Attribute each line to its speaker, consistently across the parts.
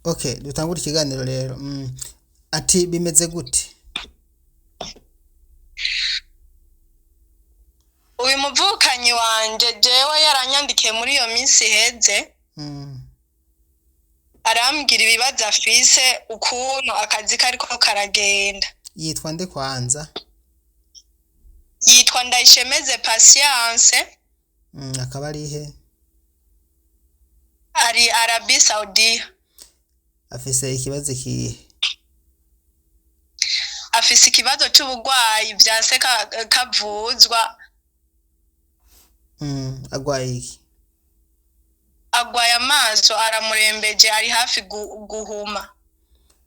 Speaker 1: Okay, dutangure ikiganiro rero. Ati bimeze gute?
Speaker 2: Uyu muvukanyi wanje jewe yaranyandikiye muri iyo minsi iheze, arambwira ibibazo afise, ukuntu akazi kariko karagenda.
Speaker 1: Yitwa nde kwanza?
Speaker 2: Yitwa Ndayishemeze Patience.
Speaker 1: Akaba ari he?
Speaker 2: Ari Arabie Saudiya.
Speaker 1: Afise ikibazo ikihe?
Speaker 2: Afise ikibazo c'uburwayi vyanse kavuzwa.
Speaker 1: Agwaye iki?
Speaker 2: Agwaye amaso, aramurembeje, ari hafi guhuma.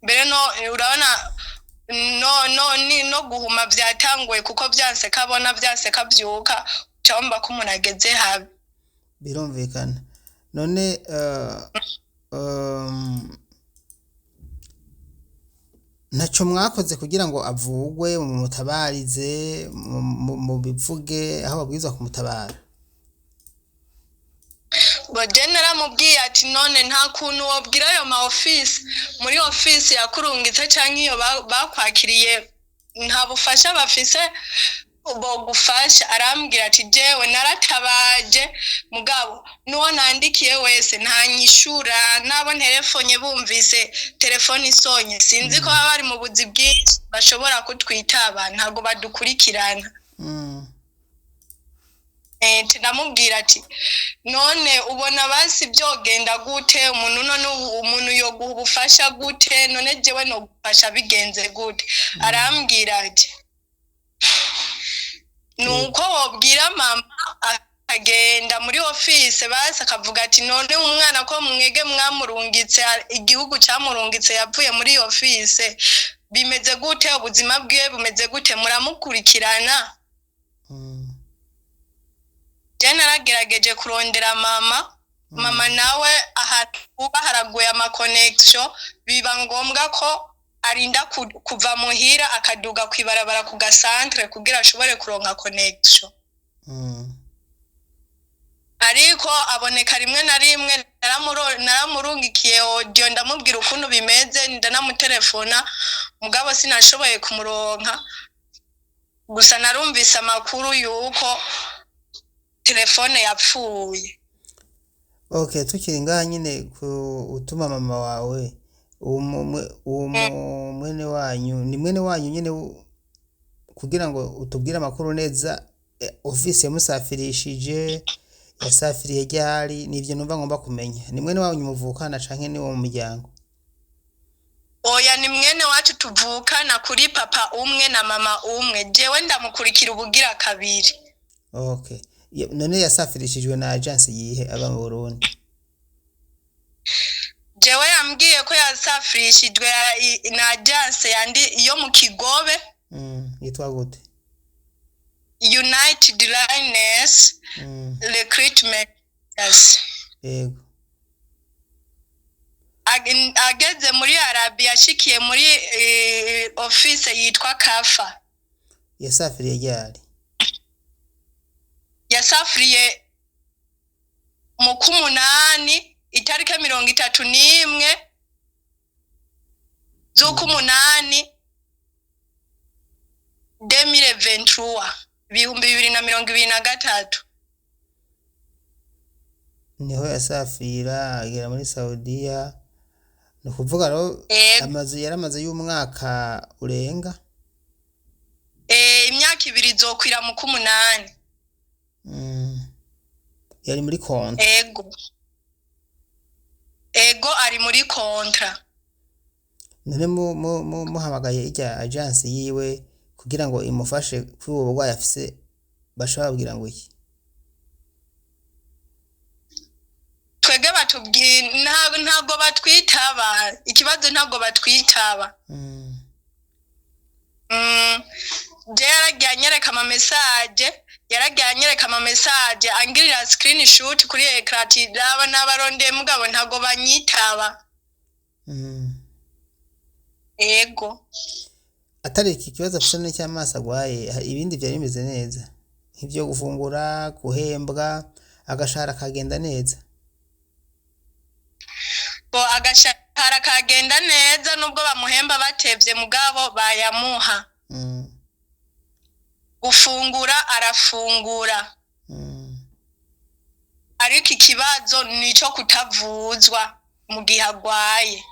Speaker 2: Mbere no urabona no no ni no guhuma vyatanguye, kuko vyanse kabona, vyanse kavyuka, uca ko umuntu ageze habi.
Speaker 1: Birumvikana. None ntaco mwakoze kugira ngo avugwe, mumutabarize, mubivuge aho babwirizwa kumutabara?
Speaker 2: Ngo je naramubwiye ati none nta kuntu wobwira ayo ma office, muri office yakurungitse canke iyo bakwakiriye, nta bufasha bafise bogufasha? Arambwira ati jewe naratabaje, mugabo n'uwo nandikiye wese ntanyishura, n'abo nterefonye bumvise telefone isonye, sinzi ko baba bari mu buzi bwinshi bashobora kutwitaba, ntabwo badukurikirana. Ndamubwira ati none ubona basi byogenda gute? Umuntu none umuntu yoguha ubufasha gute? None jewe nogufasha bigenze gute? Arambwira ati nuko wobwira mama akagenda muri office, basi akavuga ati none umwana ko mwege mwamurungitse, igihugu camurungitse, yavuye muri office, bimeze gute? Ubuzima bwiwe bumeze gute? Muramukurikirana? Je naragerageje kurondera mama. Mama nawe ahantu uba haraguye ama connexion, biba ngombwa ko arinda kuva muhira akaduga kwibarabara ku gasantere kugira ashobore kuronka connexion. Ariko aboneka rimwe na rimwe. Naramurungikiye audio, ndamubwira ukuntu bimeze, ndanamutelefona, mugabo sinashoboye kumuronka. Gusa narumvise amakuru yuko telefone yapfuye.
Speaker 1: Okay, tukiri ngaha nyine ku utuma mama wawe, uwo uwo mwene wanyu, ni mwene wanyu nyine, kugira ngo utubwire amakuru neza, office yamusafirishije, yasafiriye ryari? Nivyo numva ngomba kumenya. Ni mwene wanyu muvukana canke ni wo mu muryango?
Speaker 2: Oya, ni mwene wacu tuvukana kuri papa umwe na mama umwe. Jewe ndamukurikira ubugira kabiri.
Speaker 1: Okay. None yasafirishijwe na agence yihe aba mu Burundi?
Speaker 2: Jewe yambwiye ko yasafirishijwe na agence yandi yo mu Kigobe.
Speaker 1: Yitwa gute?
Speaker 2: United Lines Recruitment, yes.
Speaker 1: Yego.
Speaker 2: Ageze muri Arabi yashikiye muri office yitwa Kafa.
Speaker 1: Yasafiriye ryari?
Speaker 2: Yasafiriye mu k'umunani, itariki 31 z'uk'umunani 2023, 2023.
Speaker 1: Niho yasafira agera muri Saudiya. Ni ukuvuga rero amazu yaramaze y'umwaka urenga.
Speaker 2: Imyaka 2 izokwira mu k'umunani.
Speaker 1: Yari muri konti?
Speaker 2: Ego, ari muri contrat.
Speaker 1: None muhamagaye irya agence yiwe kugira ngo imufashe kuri ubu burwayi afise, baca bababwira ngo iki?
Speaker 2: Twebwe batubwiye ntabwo batwitaba, ikibazo ntabwo batwitaba. Je yaragiye anyereka ama message, yaragiye anyereka ama message, angirira screenshot kuri écran ati raba, n'abarondeye, mugabo ntabwo banyitaba. Ego.
Speaker 1: Atari iki kibazo afise n'icy'amaso agwaye, ibindi vyari bimeze neza, nk'ivyo gufungura, guhembwa, agashahara kagenda neza?
Speaker 2: Bo agashahara Agashahara kagenda neza nubwo bamuhemba batevye, mugabo bayamuha. Gufungura arafungura. Ariko ikibazo nico kutavuzwa mu gihe agwaye.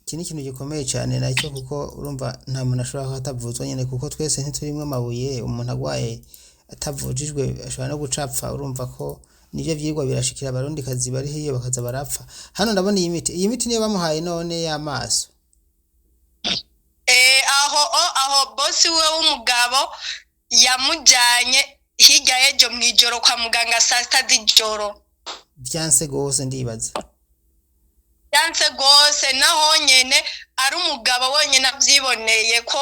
Speaker 1: Iki ni ikintu gikomeye cyane nacyo, kuko urumva nta muntu ashobora kuba atavuzwa nyine, kuko twese ntiturimwo amabuye. Umuntu agwaye atavujijwe ashobora no gucapfa. Urumva ko nivyo vyigwa birashikira abarundikazi bari hiyo bakaza barapfa. Hano ndabona iyi miti, iyi miti niyo bamuhaye none y'amaso.
Speaker 2: Aho aho bosi we w'umugabo yamujanye hirya y'ejo mw'ijoro kwa muganga saa sita z'ijoro.
Speaker 1: Vyanse gose, ndibaza.
Speaker 2: Yanse gose, naho nyene ari umugabo wenyene avyiboneye ko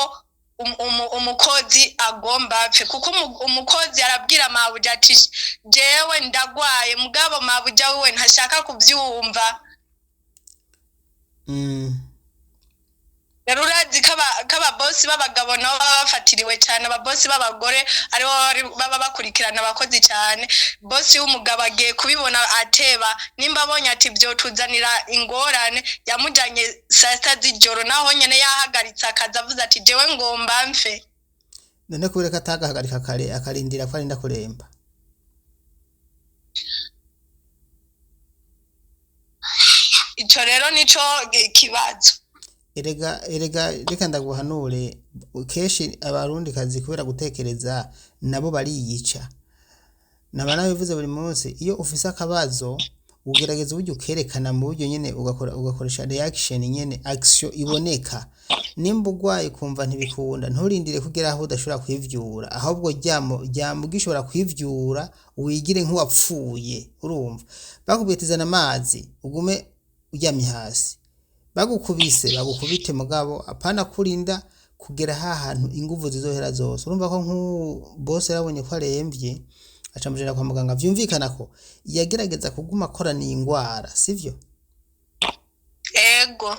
Speaker 2: umukozi agomba apfe, kuko umukozi arabwira mabuja ati: "Jewe ndagwaye," mugabo mabuja wiwe ntashaka kuvyumva. Rero urazi ko ababosi b'abagabo nabo baba bafatiriwe cyane, ababosi b'abagore aribo baba bakurikirana abakozi cyane. Bosi w'umugabo agiye kubibona ateba, nimba abonye ati byotuzanira ingorane, yamujanye saa sita z'ijoro, naho nyene yahagaritse akazi avuze ati: "Jewe ngomba mfe."
Speaker 1: None kubera ko atagahagarika kare, akarindira ko arinda kuremba?
Speaker 2: Ico rero nico kibazo.
Speaker 1: Erega, erega reka ndaguhanure, kenshi abarundikazi kubera gutekereza nabo bariyica. Naba nabivuze buri munsi, iyo ufise akabazo ugerageza uburyo ukerekana mu buryo nyene ugakora, ugakoresha reaction nyene, action iboneka. Nimba ugwaye ukumva ntibikunda, nturindire kugera aho udashobora kwivyura, ahubwo ryamo ryama ugishobora kwivyura, wigire nk'uwapfuye. Urumva bakubwiye ati: "Zana amazi," ugume uryamye hasi. Bagukubise, bagukubite, mugabo apana kurinda kugera hahantu inguvu zizohera zose. Urumva ko nk'ubu bose yarabonye ko aremvye, aca amujana kwa muganga. Vyumvikana ko yagerageza kuguma akorana iyi ngwara, sivyo?
Speaker 2: Ego.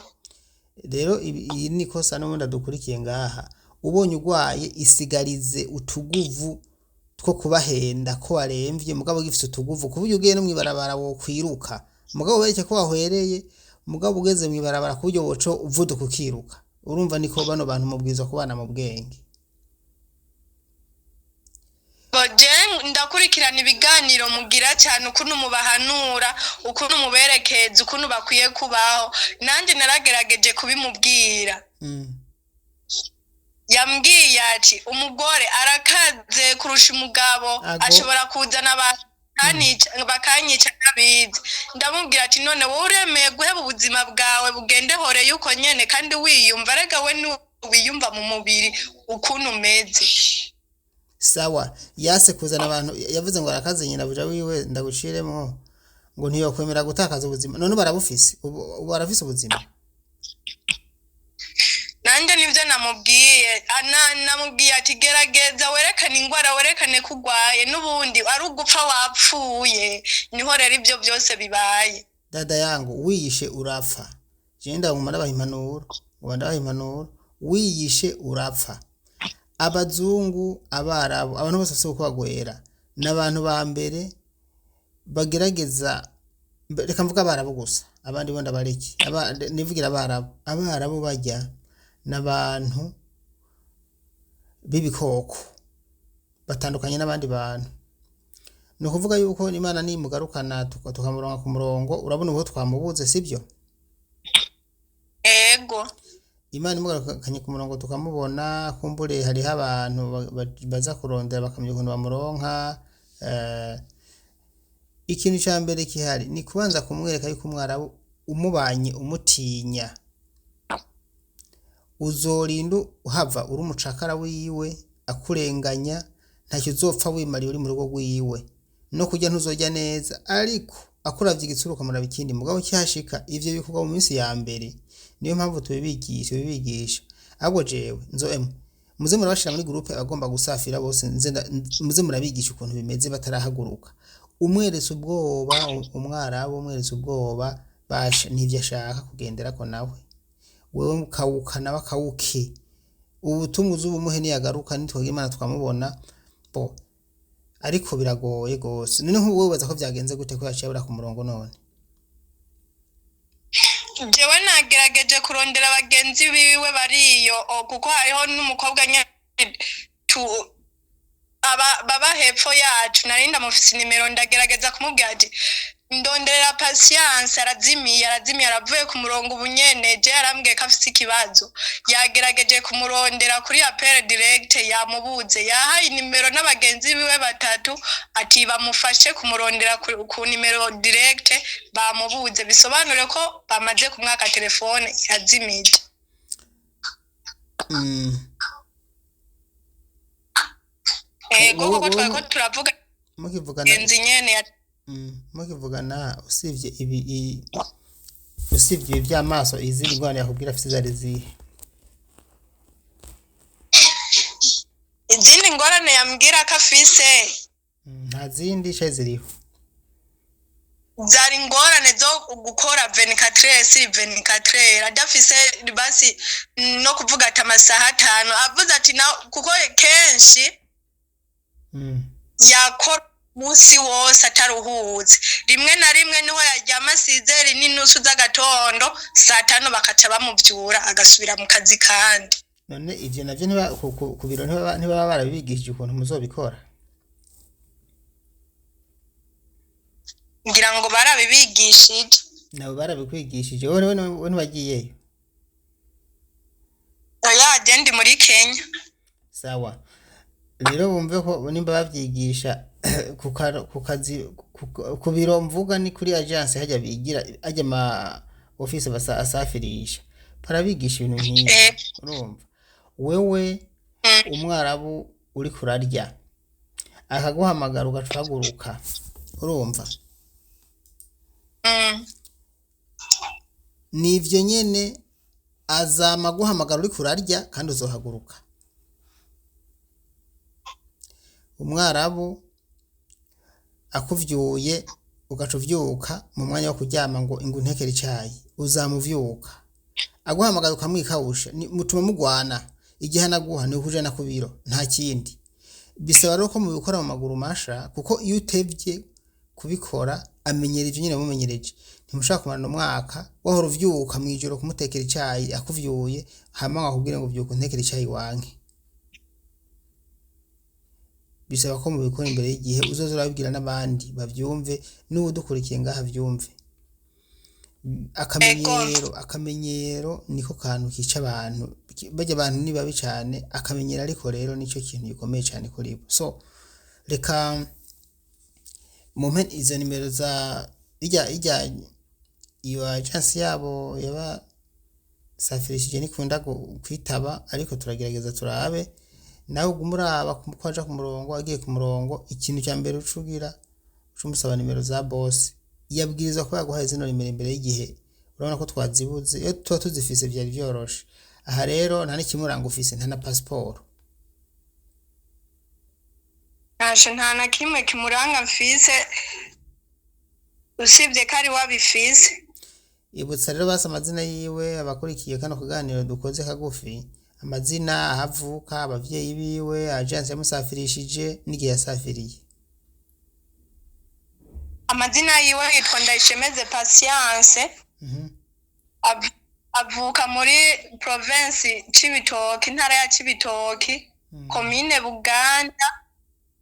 Speaker 1: Rero iyi ni ikosa n'ubundi adukurikiye ngaha. Ubonye ugwaye, isigarize utuguvu two kubahenda ko waremvye, mugabo ugifise utuguvu, ku buryo ugiye no mw'ibarabara wokwiruka, mugabo bereke ko wahwereye, mugabo ugeze mw'ibarabara ku buryo woca uvuduka ukiruka. Urumva niko bano bantu mubwirizwa kubana mu bwenge.
Speaker 2: Je ndakurikirana ibiganiro mugira cyane, ukuntu mubahanura, ukuntu muberekeza ukuntu bakwiye kubaho. Nanjye naragerageje kubimubwira. Yambwiye ati umugore arakaze kurusha umugabo.
Speaker 1: Ago.
Speaker 2: Ashobora kuzana abantu bakanyica ntabizi. Ndamubwira ati: "None wowe uremeye guheba ubuzima bwawe bugende hore yuko nyene kandi wiyumva, rega we ni wiyumva mu mubiri ukuntu umeze."
Speaker 1: Sawa, yase kuzana abantu, yavuze ngo arakaze nyina buja wiwe, ndaguciremo, ngo ntiyokwemera gutakaza ubuzima. None barabufise ubu, barafise ubuzima.
Speaker 2: Nanjye nibyo namubwiye. Namubwiye ati: "Gerageza werekane ingwara, werekane ko urwaye, n'ubundi ari ugupfa wapfuye." Niho rero ibyo byose bibaye.
Speaker 1: Dada yangu, wiyishe urapfa. Je ndaguma ndabaha impanuro, nguma ndabaha impanuro: wiyishe urapfa. Abazungu, abarabu, abantu bose bafise uko bagwera, ni abantu ba mbere bagerageza. Reka mvuge abarabu gusa, abandi bo ndabareke. Nivugira abarabu. Abarabu barya n'abantu b'ibikoko, batandukanye n'abandi bantu. Ni ukuvuga yuko Imana nimugarukana tukamuronka ku murongo, urabona ubu twamubuze, sibyo?
Speaker 2: Ego.
Speaker 1: Imana imugarukanye ku murongo tukamubona, kumbure hariho abantu baza kurondera bakamenya ukuntu bamuronka. Ikintu ca mbere kihari ni kubanza kumwereka yuko umwarabu umubanye umutinya, uzorinda uhava uri umucakara wiwe, akurenganya, ntacyo uzopfa wimariye uri mu rugo rwiwe, no kurya ntuzorya neza, ariko akuravye igitsura ukamuraba ikindi. Mugabo kihashika ivyo bikorwa mu minsi ya mbere, niyo mpamvu tubibigisha. Ahubwo jewe nzo emwe muze murabashira muri groupe abagomba gusafira bose, nze muze murabigisha ukuntu bimeze batarahaguruka. Umweretse ubwoba umwarabu, umweretse ubwoba, basha nivyo ashaka kugenderako nawe. Wewe ukawuka nawe akawuke. Ubutumwa uzubumuhe niyagaruka, nitwagira Imana twamubona bo, ariko biragoye gose. None nk'ubu wowe wibaza ko vyagenze gute ko yaciye abura ku murongo none?
Speaker 2: Jewe nagerageje kurondera bagenzi biwe bariyo, kuko hariho n'umukobwa nyene tu aba baba hepfo yacu, nari ndamufise nimero, ndagerageza kumubwira ati ndonderera Patience, arazimiye, arazimiye, aravuye ku murongo ubu nyene. Je yarambwiye ko afise ikibazo, yagerageje kumurondera kuri appel direct yamubuze, yahaye inimero n'abagenzi biwe batatu ati bamufashe kumurondera ku nimero direct, bamubuze, bisobanure ko bamaze kumwaka telefone yazimije. Ego.
Speaker 1: Wowe
Speaker 2: Kuko
Speaker 1: wowe
Speaker 2: twariko turavuga
Speaker 1: mukivugana
Speaker 2: genzi nyene
Speaker 1: mukivugana, usibye ibi by'amaso, izindi ndwara yakubwira afise zari zihe?
Speaker 2: Izindi ngorane yambwira ko afise
Speaker 1: Nta zindi sha ziriho?
Speaker 2: Zari ingorane zo gukora 24 sur 24, adafise basi no kuvuga ati amasaha 5, avuze ati na kuko kenshi yakora umunsi wose ataruhutse, rimwe na rimwe niho yaryama sizeri n'inusu z'agatondo, saa 5 bakaca bamuvyura agasubira mu kazi kandi.
Speaker 1: None ivyo navyo ntiba ku biro ntibaba barabibigishije ukuntu muzobikora?
Speaker 2: Ngira ngo barabibigishije.
Speaker 1: Nabo barabikwigishije, wowe ntiwagiyeyo?
Speaker 2: Oya, je ndi muri Kenya.
Speaker 1: Sawa, rero bumve ko nimba bavyigisha ku kazi, ku biro, mvuga ni kuri agence hajya bigira, hajya ama office basa asafirisha, barabigisha ibintu nk'ivyo. Urumva wewe umwarabu uriko urarya akaguhamagara ugaca uhaguruka, urumva? Nivyo nyene, azama aguhamagara uriko urarya kandi uzohaguruka. Umwarabu akuvyuye ugaca uvyuka mu mwanya wo kuryama ngo ingu ntekere icayi, uzamuvyuka aguhamagara ukamwikawusha, mutuma mugwana. Igihe anaguha ni ukujana ku biro, nta kindi. Bisaba rero ko mubikora mu maguru masha, kuko iyo utevye kubikora amenyera ivyo nyene wamumenyereje. Ntimushobora kumarana umwaka wahora uvyuka mw'ijoro kumutekera icayi akuvyuye, hama ngo akubwire ngo vyuka untekere icayi wanke. Bisaba ko mubikora imbere y'igihe, uzoze urabibwira n'abandi bavyumve, n'uwudukurikiye ngaha avyumve. Akamenyero niko kantu kica abantu. Barya abantu ni babi cane, akamenyero ariko rero nico kintu gikomeye cane kuri bo. So reka mumpe izo nimero za irya iyo agence yabo yabasafirishije. Nikunda kwitaba, ariko turagerageza turabe. Nawe ugume uraba ko aja ku murongo. Agiye ku murongo, ikintu cya mbere uca ugira, uca umusaba nimero za boss. Yabwirizwa kuba yaguhaye zino nimero imbere y'igihe. Urabona ko twazibuze, iyo tuba tuzifise vyari vyoroshe. Aha rero nta n'ikimuranga ufise, nta na pasiporo?
Speaker 2: Ntasho, nta na kimwe kimuranga mfise, usibye ko ari we abifise.
Speaker 1: Ibutsa rero basi amazina yiwe abakurikiye kano kaganiro dukoze kagufi: amazina, aho avuka, abavyeyi biwe, agence yamusafirishije n'igihe yasafiriye.
Speaker 2: Amazina yiwe yitwa Ndayishemeze Patience. Avuka muri provinsi Cibitoki, intara ya Cibitoki, komine Buganda,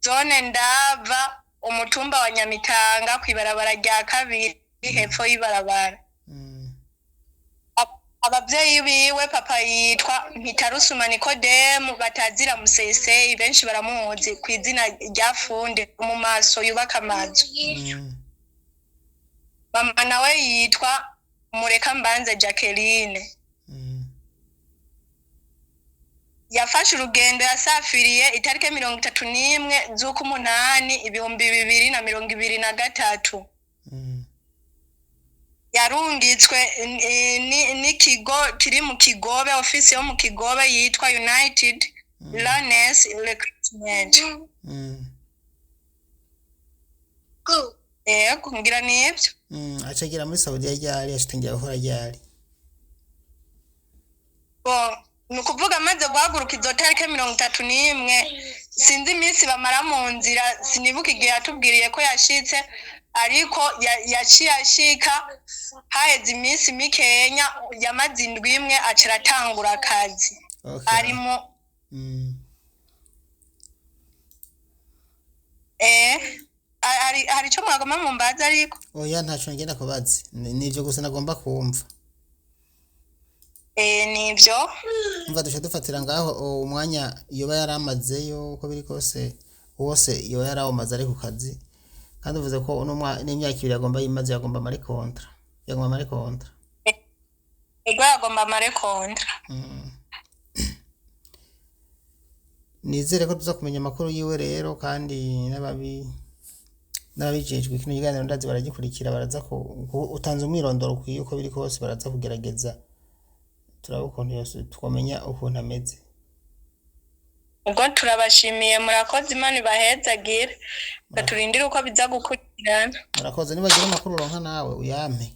Speaker 2: zone Ndava, umutumba wa Nyamitanga, kw'ibarabara rya kabiri hepfo y'ibarabara. Abavyeyi biwe, papa yitwa Mpitarusuma Nikodemu batazira Museseyi, benshi baramuzi ku izina rya Fundi mu maso yubaka amazu. Mama nawe yitwa Murekambanze Jacqueline. Yafashe urugendo, yasafiriye itariki 31 z'ukumunani 2023. Yarungitswe n'ikigo kiri mu Kigobe, ofisi yo mu Kigobe yitwa United Learners Recruitment. Yego, ngira nibyo.
Speaker 1: Acagera muri Saudiya ryari? Acatangira gukora ryari?
Speaker 2: Bo, ni ukuvuga amaze guhaguruka izo tariki 31, sinzi iminsi bamara mu nzira, sinibuka igihe yatubwiriye ko yashitse. Ariko yaciye ashika haheze iminsi mikenya, yamaze indwi imwe aca aratangura akazi.
Speaker 1: Okay.
Speaker 2: Ari mu eh hari ico mwagomba mumbaza ariko?
Speaker 1: Oya, ntaco ngenda kubaza. Nivyo gusa nagomba kumva.
Speaker 2: Nivyo.
Speaker 1: Umva, duce dufatira ngaho umwanya yoba yaramazeyo, uko biri kose wose yoba yarawumaze ari ku kazi, kandi uvuze ko uno n'imyaka 2 yagomba yimaze, yagomba amare contrat, yagomba amare contrat.
Speaker 2: Ego, yagomba amare contrat.
Speaker 1: Nizere ko tuza kumenya amakuru yiwe rero, kandi n'ababijejwe kino kiganiro ndazi baragikurikira, baraza utanze umwirondoro ukwiye, uko biri kose baraza kugerageza turaba ukuntu yose twamenya ukuntu ameze.
Speaker 2: Ubwo turabashimiye, murakoze, Imana ibahezagire. Turindire uko biza gukurikirana.
Speaker 1: Murakoze, nibagira amakuru uronka nawe uyampe.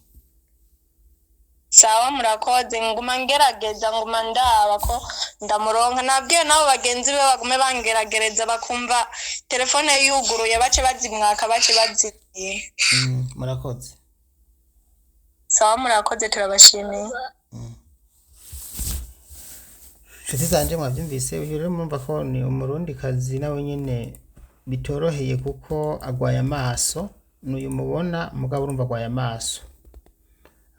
Speaker 2: Sawa, murakoze. Nguma ngerageza, nguma ndaba ko ndamuronka. Nabwiye nabo bagenzi be bagume bangeragereza, bakumva telefone yuguruye bace bazimwaka, bace bazimye.
Speaker 1: Murakoze.
Speaker 2: Sawa, murakoze, turabashimiye.
Speaker 1: Inshuti zanje, mwabyumvise, uyu rero murumva ko ni umurundikazi nawe nyene bitoroheye kuko agwaye amaso. N'uyu mubona, mugabo urumva agwaye amaso,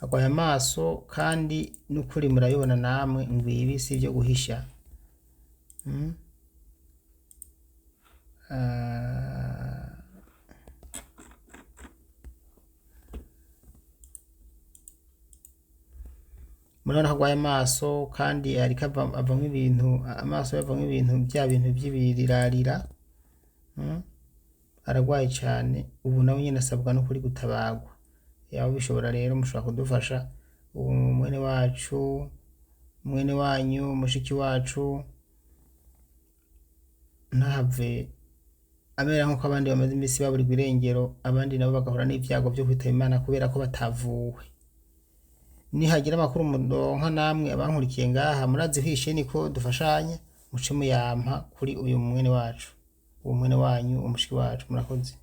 Speaker 1: agwaye amaso, kandi n'ukuri murabibona namwe ngo ibi si ibyo guhisha. Ah, murabona ko agwaye amaso, kandi ariko avamwo ibintu, amaso yavamwo ibintu bya bintu by'ibirirarira. Aragwaye cyane ubu, nawe nyine asabwa no kuri gutabagwa. Yaba bishobora rero mushobora kudufasha ubu mwene wacu, mwene wanyu, mushiki wacu, ntahave amera nk'uko abandi bamaze iminsi baburirwa irengero, abandi nabo bagahura n'ibyago byo kwitaba Imana kubera ko batavuwe. Nihagira amakuru muronka namwe abankurikiye ngaha, murazi kwishe niko dufashanya, muce muyampa kuri uyu mwene wacu, uwo mwene wanyu, umushiki wacu. Murakoze.